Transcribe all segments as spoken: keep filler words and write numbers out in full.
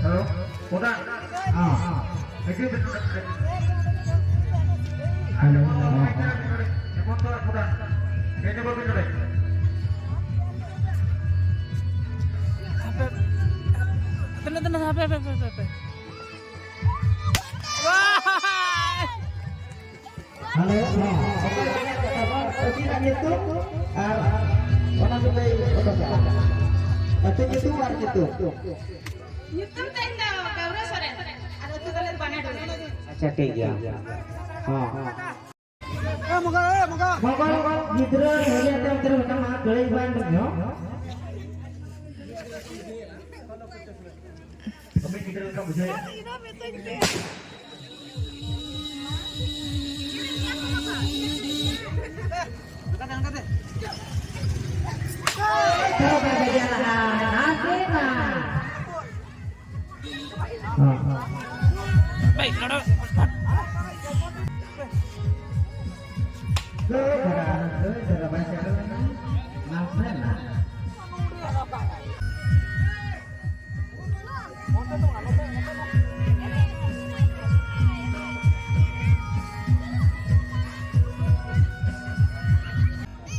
Hello, ᱯᱨᱚᱫᱷᱟᱱ᱾ ᱦᱮᱸ᱾ ᱦᱤᱡᱩᱜ ᱵᱤᱱ ᱱᱚᱰᱮ᱾ ᱦᱮᱞᱳ᱾ ᱦᱮᱸ, ᱦᱮᱸ᱾ ᱦᱮᱢᱚᱱᱛᱚ ᱟᱨ ᱯᱨᱚᱫᱷᱟᱱ, ᱦᱮᱡ ᱧᱚᱜᱚᱜ ᱵᱤᱱ ᱱᱚᱰᱮ᱾ ᱦᱟᱯᱮ, ᱦᱟᱯᱮ, ᱦᱟᱯᱮ, ᱦᱟᱯᱮ, ᱦᱟᱯᱮ᱾ ᱦᱮᱞᱳ, ᱦᱚᱸ᱾ ᱚᱠᱚᱭ ᱟᱹᱠᱤᱱᱟᱜ ᱧᱩᱛᱩᱢ ᱟᱨ ᱚᱱᱟ ᱠᱚ ᱞᱟᱹᱭ ᱚᱰᱚᱠᱟ᱾ ᱟᱹᱛᱩ ᱧᱩᱛᱩᱢ ᱟᱨ ᱧᱩᱛᱩᱢ᱾ ᱧᱩᱛᱩᱢ ᱛᱤᱧ ᱫᱚ ᱜᱟᱣᱨᱟ ᱥᱚᱨᱮᱱ ᱟᱨ ᱟᱹᱛᱩ ᱛᱟᱞᱮ ᱫᱚ ᱵᱟᱱᱟᱰᱩᱝᱨᱤ᱾ ᱟᱪᱪᱷᱟ, ᱴᱷᱤᱠ ᱜᱮᱭᱟ᱾ ᱦᱚᱸ᱾ ᱢᱚᱜᱚᱞ ᱜᱤᱫᱽᱨᱟᱹ ᱦᱚᱭ ᱟᱛᱮ ᱚᱱᱛᱮ ᱨᱮ ᱢᱤᱫᱴᱟᱝ ᱢᱟ ᱜᱟᱹᱲᱟᱹᱭ ᱵᱟᱝ ᱧᱚᱜ᱾ ᱠᱟᱹᱢᱤ ᱜᱤᱫᱽᱨᱟᱹ ᱞᱮᱠᱟ ᱵᱩᱡᱷᱟᱹᱣ᱾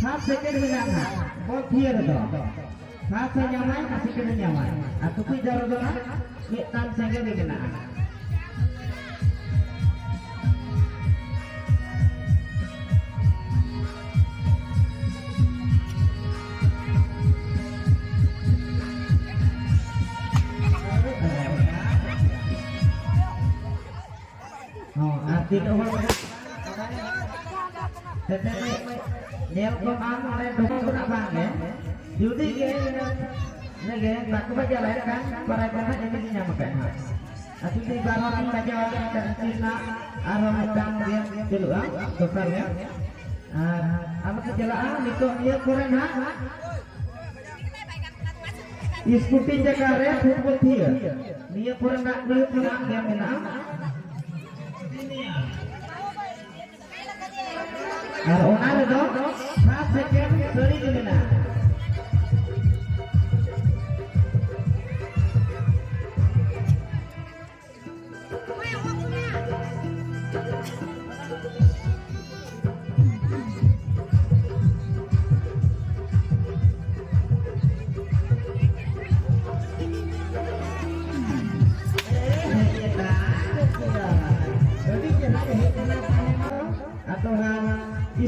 ᱥᱟᱛ ᱥᱮᱠᱮᱱᱰ ᱢᱮᱱᱟᱜᱼᱟ ᱵᱚᱞ ᱛᱷᱤᱭᱟᱹ ᱨᱮᱫᱚ᱾ ᱥᱟᱛ ᱮ ᱧᱟᱢᱟᱭ, ᱥᱮᱠᱮᱱᱰ ᱮ ᱧᱟᱢᱟᱭ᱾ ᱟᱨ ᱴᱩᱠᱩᱡ ᱫᱟᱨᱮ ᱫᱚ ᱱᱟᱜ ᱢᱤᱫᱴᱟᱝ ᱥᱮᱸᱜᱮᱞ ᱜᱮ ᱢᱮᱱᱟᱜᱼᱟ᱾ ᱦᱚᱸ, ᱟᱨ ᱛᱤᱱᱟᱹᱜ ᱦᱚᱲ ᱢᱮᱱᱟᱜ ᱠᱚᱣᱟ? ᱛᱮᱛᱮ ᱧᱮᱞ ᱠᱚᱢ ᱟᱢ ᱚᱸᱰᱮ ᱰᱚᱵᱚᱞ ᱫᱚ ᱱᱟᱜ ᱵᱟᱝ ᱜᱮ᱾ ᱡᱩᱫᱤ ᱜᱮ ᱤᱱᱟᱹ, ᱤᱱᱟᱹ ᱜᱮ ᱵᱟᱠᱚ ᱵᱟᱡᱟᱣ ᱞᱮᱱᱠᱷᱟᱱ ᱯᱨᱟᱭᱤᱡᱽ ᱫᱚ ᱱᱟᱜ ᱤᱧ ᱜᱮ ᱧᱟᱢ ᱟᱠᱟᱫ ᱱᱟᱜ᱾ ᱟᱨ ᱡᱩᱫᱤ ᱵᱟᱨ ᱦᱚᱲ ᱮᱢ ᱵᱟᱡᱟᱣ ᱞᱮᱱᱠᱷᱟᱱ ᱩᱱᱠᱤᱱ ᱱᱟᱜ ᱟᱨᱦᱚᱸ ᱢᱤᱫᱴᱟᱝ ᱜᱮᱢ ᱪᱟᱹᱞᱩᱜᱼᱟ, ᱫᱚᱥᱟᱨ ᱜᱮᱢ᱾ ᱟᱨ ᱟᱞᱚ ᱯᱮ ᱪᱟᱞᱟᱜᱼᱟ, ᱱᱤᱛᱚᱜ ᱱᱤᱭᱟᱹ ᱯᱚᱨᱮ ᱱᱟᱜ ᱥᱠᱩᱴᱤ ᱡᱟᱭᱜᱟ ᱨᱮ ᱯᱷᱩᱴᱵᱚᱞ ᱛᱷᱤᱭᱟᱹ᱾ ᱱᱤᱭᱟᱹ ᱯᱚᱨᱮ ᱱᱟᱜ ᱠᱩᱲᱤ ᱦᱚᱯᱚᱱᱟᱜ ᱜᱮᱢ ᱢᱮᱱᱟᱜᱼᱟ᱾ ᱟᱨ ᱚᱱᱟ ᱨᱮᱫᱚ ᱥᱟᱛ ᱥᱮᱠᱮᱱᱰ ᱥᱟᱹᱲᱤ ᱜᱮ ᱢᱮᱱᱟᱜᱼᱟ᱾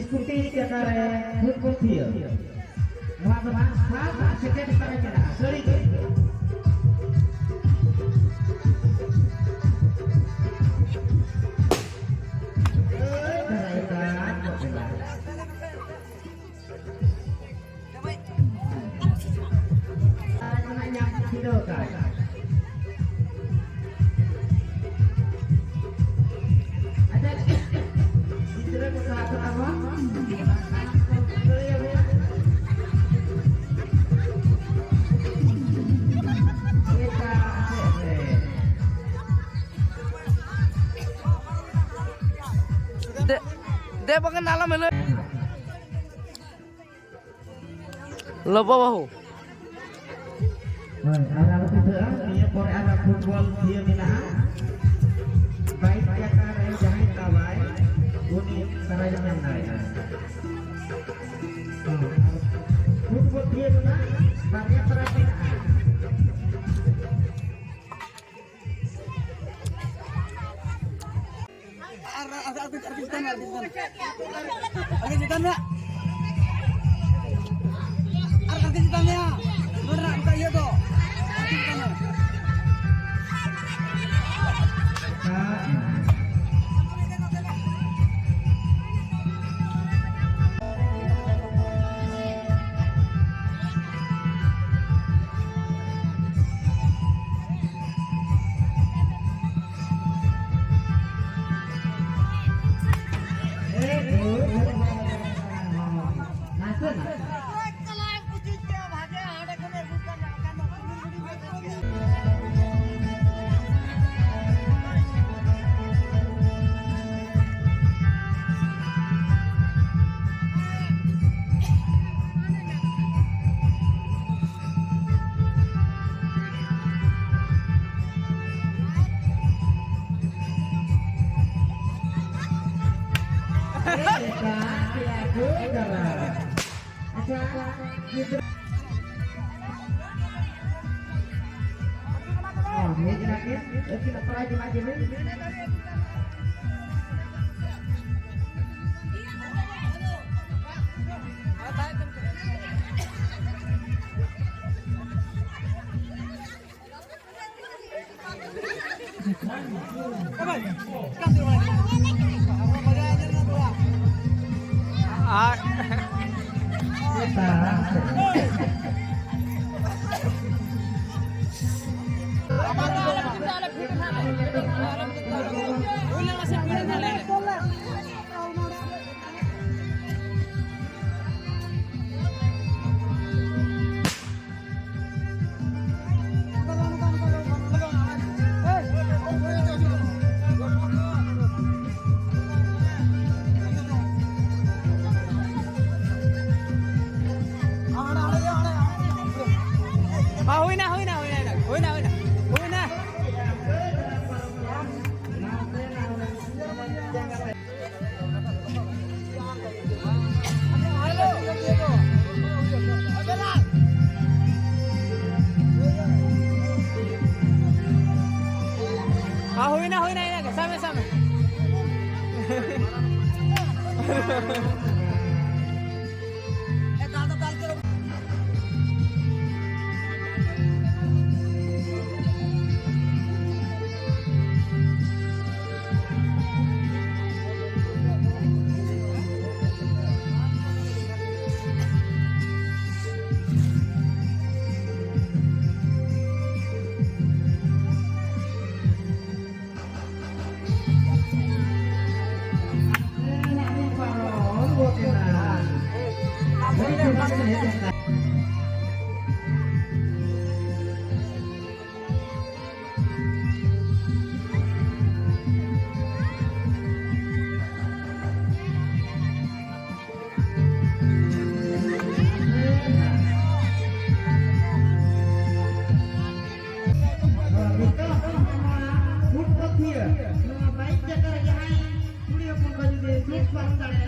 ᱠᱩᱴᱤ ᱡᱟᱭᱜᱟ ᱨᱮ ᱯᱷᱩᱴᱵᱚᱞ ᱛᱷᱤᱭᱟᱹ᱾ ᱱᱚᱣᱟ ᱫᱚ ᱱᱟᱜ first ᱟᱨ second ᱛᱟᱨᱟ ᱢᱮᱱᱟᱜᱼᱟ᱾ ᱥᱟᱹᱨᱤ ᱜᱮ᱾ ᱮᱭ ᱫᱷᱟᱨᱟᱭ ᱫᱟ, ᱜᱚᱫ ᱮᱱᱟ᱾ ᱟᱨ ᱱᱟᱦᱟᱜ ᱧᱟᱢ ᱪᱷᱤᱰᱟᱹᱣ ᱟᱠᱟᱫ᱾ ᱟᱪᱪᱷᱟ, ᱜᱤᱫᱽᱨᱟᱹ ᱠᱚ ᱥᱟᱦᱟ ᱠᱚ ᱛᱟᱵᱚᱱ᱾ ᱞᱟᱹᱭ ᱟᱵᱚᱱ᱾ ᱮᱴᱟᱜ ᱥᱮᱫ ᱨᱮ᱾ ᱫᱮ-, ᱫᱮ ᱵᱟᱠᱷᱟᱱ ᱟᱞᱚᱢ ᱦᱤᱞᱟᱹ-, ᱞᱚᱵᱚ ᱵᱟᱹᱦᱩ᱾ ᱦᱳᱭ, ᱟᱨ ᱟᱞᱚ ᱯᱮ ᱫᱟᱹᱲᱟ, ᱱᱤᱭᱟᱹ ᱯᱚᱨᱮ ᱟᱨ ᱯᱷᱩᱴᱵᱚᱞ ᱤᱭᱟᱹ ᱢᱮᱱᱟᱜᱼᱟ᱾ ᱵᱟᱭᱤᱥ ᱴᱟᱠᱟ ᱨᱮ ᱡᱟᱦᱟᱸᱭ ᱛᱟᱵᱟᱭ, ᱩᱱᱤ prize ᱧᱟᱢ ᱫᱟᱲᱮᱭᱟᱜᱼᱟ᱾ ᱦᱳᱭ, ᱟᱨ ᱯᱷᱩᱴᱵᱚᱞ ᱤᱭᱟᱹ ᱨᱮᱱᱟᱜ ᱵᱟᱨᱭᱟ prize ᱢᱮᱱᱟᱜᱼᱟ᱾ ᱟᱨ, ᱟᱨ, ᱟᱨ, ᱟᱨ, ᱟᱨ ᱪᱮᱛᱟᱱ ᱢᱮ, ᱟᱨ ᱪᱮᱛᱟᱱ ᱢᱮ᱾ ᱟᱨ ᱪᱮᱛᱟᱱ ᱢᱮ᱾ ᱟᱨ ᱠᱟᱹᱴᱤᱡ ᱪᱮᱛᱟᱱ ᱢᱮᱭᱟ᱾ ᱱᱚᱰᱮᱱᱟᱜ ᱚᱱᱠᱟ ᱤᱭᱟᱹ ᱫᱚ᱾ ᱟᱨ ᱪᱮᱛᱟᱱ ᱢᱮ᱾ ᱟᱪᱪᱷᱟ, ᱜᱤᱫᱽᱨᱟᱹ᱾ ᱦᱚᱸ, ᱦᱮᱡ ᱮᱱᱟ ᱠᱤᱱ᱾ ᱟᱹᱠᱤᱱ ᱚᱯᱮᱨᱟ ᱡᱚᱱᱟᱜ ᱠᱤᱱ᱾ ᱟᱨ ᱦᱩᱭᱱᱟ, ᱦᱩᱭᱱᱟ, ᱦᱩᱭᱱᱟ, ᱦᱩᱭᱱᱟ, ᱦᱩᱭᱱᱟ, ᱦᱩᱭᱱᱟ᱾ ᱦᱮᱸ, ᱦᱩᱭᱱᱟ, ᱦᱩᱭᱱᱟ, ᱤᱱᱟᱹᱜᱮ᱾ ᱥᱟᱵ ᱢᱮ, ᱥᱟᱵ ᱢᱮ᱾ ᱱᱤᱛᱚᱜ ᱱᱚᱣᱟ ᱯᱷᱩᱴ ᱯᱟᱹᱛᱷᱤᱭᱟᱹ, ᱱᱚᱣᱟ ᱵᱟᱭᱤᱥ ᱪᱟᱠᱟ ᱨᱮ ᱡᱟᱦᱟᱸᱭ ᱠᱩᱲᱤ ᱦᱚᱯᱚᱱ ᱠᱚ ᱡᱩᱫᱤ ᱥᱤᱴ ᱯᱟᱨᱚᱢ ᱫᱟᱲᱮᱭᱟᱜᱼᱟ,